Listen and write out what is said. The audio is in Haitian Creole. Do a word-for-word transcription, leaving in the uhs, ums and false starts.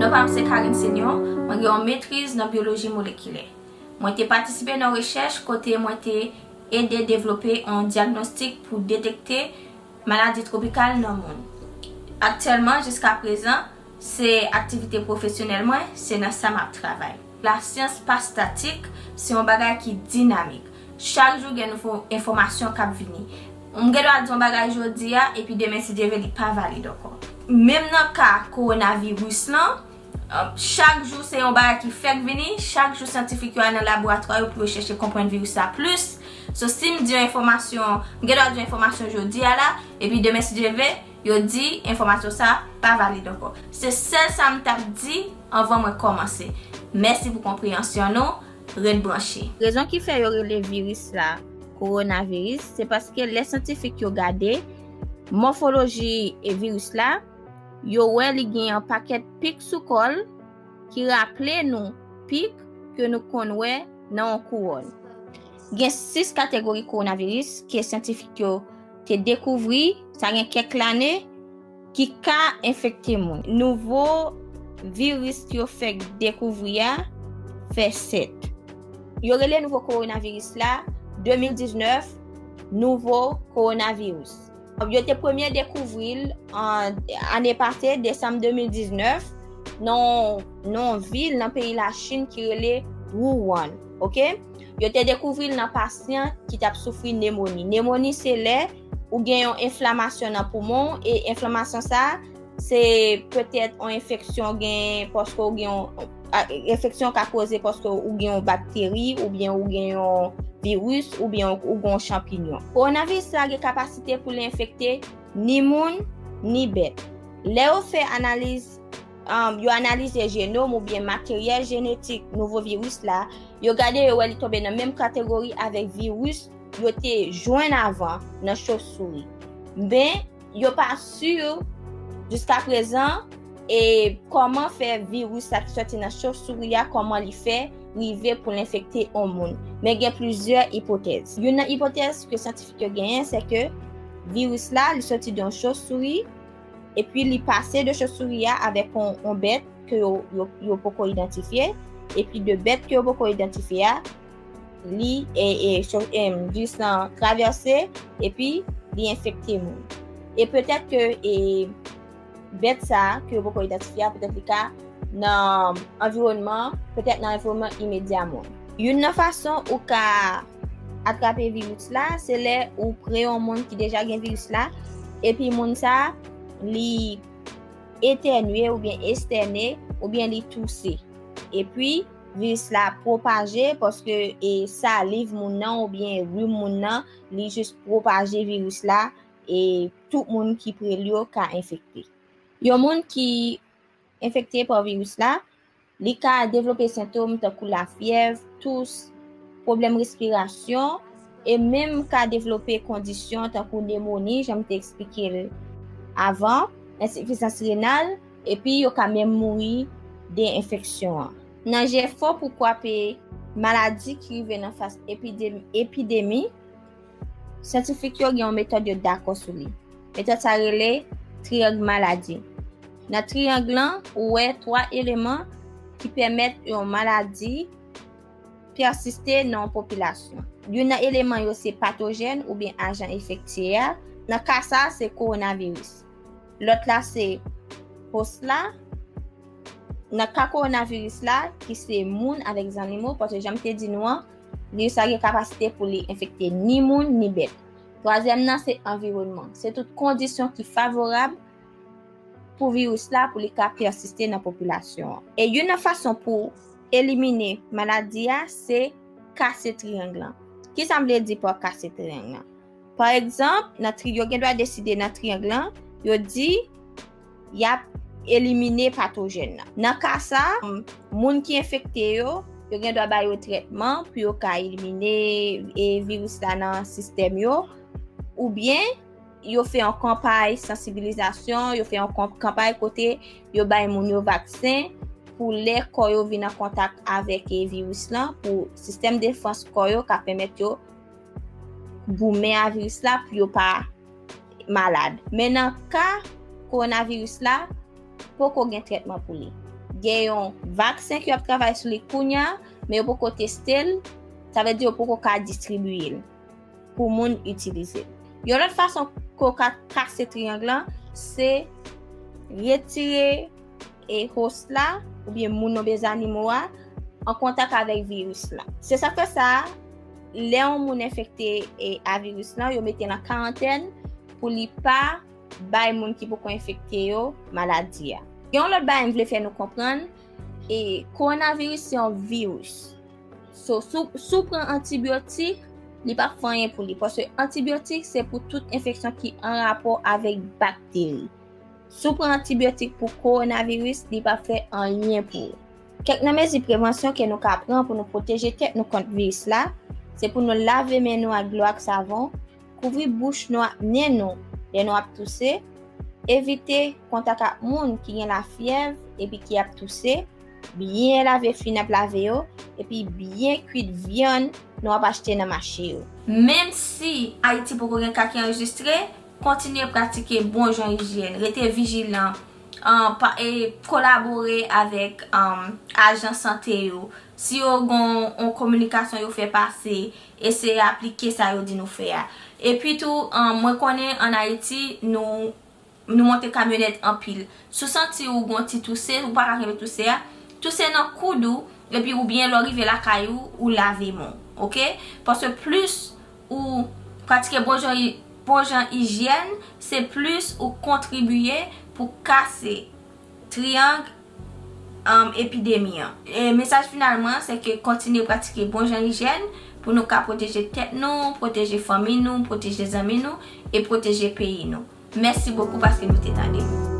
Non pa m se Karine Senior, mwen gen yon metriz nan byoloji molekilè. Mwen te patisipe nan rechèch kote mwen te ede devlope yon dyagnostik pou detekte maladi twopikal nan moun. Aktyèlman, jiska prezan, se aktivite pwofesyonèl mwen, se nan sa m ap travay. Lasyans pa statik, se yon bagay ki dinamik. Chak jou gen nouvo enfòmasyon k ap vini. M gen dwa di yon bagay jodi a, epi demen, si Dye vle, li pa valid ankò. Menm nan ka kowonaviris lan, chak jou se yon bagay ki fèk vini, chak jou syantifik yo al nan laboratwa yo pou yo chèche konprann viris la plis. So, si m di yon enfòmasyon, m gen dwa di yon enfòmasyon jodi a la, epi demen, si Dye vle, yo di enfòmasyon sa pa valid ankò. Se sèl sa m t ap di anvan mwen kòmanse. Mèsi pou konpreyansyon nou, ret branche. Rezon ki fè yo rele viris la kowonaviris, se paske lè syantifik yo gade mòfoloji e viris la, yo wè li gen yon pakèt pik sou kò l ki raple nou pik ke nou konn wè nan yon kouwòn. Gen sis kategori kowonaviris ke syantifik yo te dekouvri, sa gen kèk lane, ki ka enfekte moun. Nouvo viris yo fèk dekouvri a fè sèt. Yo rele nouvo kowonaviris la de mil diznèf nouvo kowonaviris. Yo te premye dekouvri l an ane pase, desanm de mil diznèf, nan yon vil nan peyi Lachin ki rele Wuhan. Oke? Yo te dekouvri l nan pasyan ki t ap soufri nemoni. Nemoni se lè ou gen yon enflamasyon nan poumon w, e enflamasyon sa a, se petèt yon enfeksyon gen, paske ou gen yon, a, enfeksyon ka koze paske ou gen yon bakteri, oubyen ou gen yon viris, oubyen ou, ou gen yon chanpinyon. Kowonaviris la gen kapasite pou l enfekte ni moun, ni bèt. Lè yo fè analiz, um, yo analize jenom oubyen materyèl jenetik nouvo viris la, yo gade, yo wè li tonbe nan menm kategori avèk viris yo te jwenn avan nan chofsouri. Men, yo pa si jiska prezan e kòman fè viris la ki sòti nan chofsouri a, kòman li fè rive pou l enfekte yon moun. Men gen plizyè ipotèz. Youn nan ipotèz ke syantifik yo genyen, se ke viris la, li sòti de yon chofsouri, epi li pase de chofsouri a avèk yon, yon bèt ke yo, yo, yo poko idantifye, epi de bèt ke yo poko idantifye a, li, e, e, cho-, em, viris lan travèse, epi li enfekte moun. E petèt ke, e, bèt sa a ke yo poko idantifye a, petèt li ka nan anviwònman, petèt nan anviwònman imedya moun. Youn nan fason ou ka atrape viris la, se lè ou pre yon moun ki deja gen viris la, epi moun sa a, li etènye oubyen estène, oubyen li touse. Epi, viris la pwopaje, paske, e, saliv moun nan oubyen rim moun nan, li jis pwopaje viris la, e tout moun ki pre l yo ka enfekte. Yon moun ki enfekte pa viris la, li ka devlope sentòm tankou lafyèv, tous, pwoblèm respirasyon, e menm ka devlope kondisyon tankou nemoni, jan m te eksplike l avan, ensifizans renal, epi yo ka menm mouri de enfeksyon an. Nan jefò pou kwape maladi ki rive nan faz epidemi, epidemi, syantifik yo gen yon metòd yo dakò sou li. Metòd sa rele triyang maladi. Nan triyang lan, ou wè twa eleman ki pèmèt yon maladi pèsiste nan yon popilasyon. Youn nan eleman yo se patojèn oubyen ajan enfektye a. Nan ka sa a, se kowonaviris. Lòt la se host la. Nan ka kowonaviris la, ki se moun avèk zannimo, paske jan m te di nou an, viris la gen kapasite pou li enfekte ni moun, ni bèt. Twazyèm nan, se anviwònman. Se tout kondisyon ki favorab pou viris la, pou li ka pèsiste nan popilasyon an. E youn nan fason pou elimine maladi a, se kase triyang lan. Kisa m vle di pa kase triyang lan? Pa egzanp, nan tri-, yo gen dwa deside nan triyang lan, yo di y ap elimine patojèn nan. Nan ka sa, moun ki enfekte yo, yo gen dwa ba yo trètman pou yo ka elimine, e, viris la nan sistèm yo, oubyen yo fè yon kanpay sansibilizasyon, yo fè yon kan-, kanpay kote yo bay moun yo vaksen pou lè kò yo vin an kontak avèk, e, viris lan, pou sistèm defans kò yo ka pèmèt yo goumen a viris la pou yo pa malad. Men nan ka kowonaviris la, poko gen trètman pou li. Gen yon vaksen ke yo ap travay sou li kounye a, men yo poko teste l, sa vle di yo poko ka distribiye l pou moun itilize l. Yon lòt fason ke w ka kase triyang lan, se retire e host la, oubyen moun oubyen zanimo a, an kontak avèk viris la. Se sa k fè sa, lè yon moun enfekte e a viris lan, yo mete l an karantèn pou li pa bay moun ki poko enfekte yo maladi a. Gen yon lòt bagay m vle fè nou konprann, e kowonaviris se yon viris. So, si w, si w pran antibiyotik, li p ap fè anyen pou li. Paske antibiyotik se pou tout enfeksyon ki an rapò avèk bakteri. Si w pran antibiyotik pou kowonaviris, li p ap fè anyen pou ou. Kèk nan mezi prevansyon ke nou ka pran pou nou pwoteje tèt nou kont viris la, se pou nou lave men nou ak dlo ak savon, kouvri bouch nou ak nen nou lè nou ap touse, evite kontak ak moun ki gen lafyèv epi ki ap touse, byen lave fwi n ap lave yo, epi byen kwit vyann nou ap achte nan mache yo. Menm si Ayiti poko gen ka ki anrejistre, kontinye pratike bon jan ijyèn, rete vijilan, an, pa, e kolabore avèk, an, ajan sante yo. Si yo gen yon kominikasyon yo fè pase, eseye aplike sa yo di nou fè a. Epi tou, an, mwen konnen ann Ayiti, nou, nou monte kamyonèt anpil. Si w santi ou gen yon ti touse, ou pa ka kenbe touse a, touse nan koud ou, epi oubyen lè w rive lakay ou, ou lave men w, oke? Paske plis ou pratike bon jan, bon jan ijyèn, se plis ou kontribiye pou kase triyang, um, epidemi an. E mesaj final mwen, se ke kontinye pratike bon jan ijyèn pou nou ka pwoteje tèt nou, pwoteje fanmi nou, pwoteje zanmi nou e pwoteje peyi nou. Mèsi bokou paske nou te tande m.